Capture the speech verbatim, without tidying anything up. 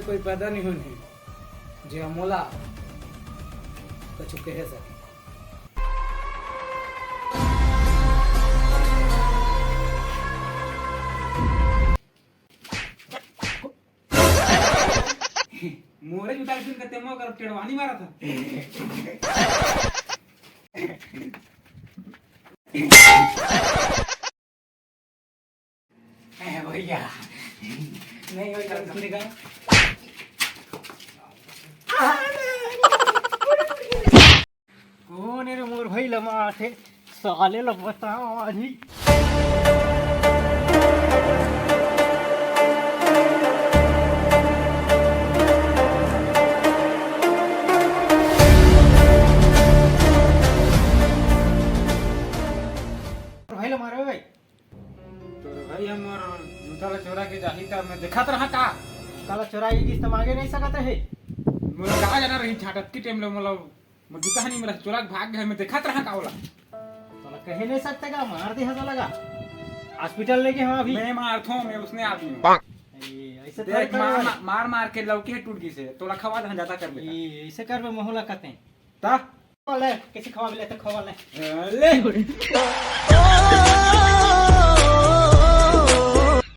कोई पैदा नहीं होने, जे मोला कछु कहे सके। मोरे जूता के सुन के ते मोर कर टेड़वानी मारा था। ए भैया, नहीं होई तो किने का? कौन है रे मोर भाई लमा आथे? साले ल बताओ आज ही। भाई ल मारो भाई। तोर भाई हमर जूता ला चोरा के जाही त मैं देखत रहा का? जूता ला चोराई गिस त मांगे नहीं सकत हे। मोला का जाना रही छाटत की टाइम ले मोला, मोर जूता हनी मोला चोरा के भाग गए, मैं देखत रहा का ओला। तोला कहे नहीं सकते का, मार दे हंसा लगा। हॉस्पिटल लेके हम अभी। मैं मारथों, मैं उसने आदमी हूँ। ए, ऐसे देख, थोड़ी मार, करोगे। मार, मार मार के लौकी टूट गई से, तोला खवा दे जाता कर बेटा। ए, ऐसे कर बे महुला कहते हैं। ता? ले, कैसे खवा ले तो खवा ले। ले।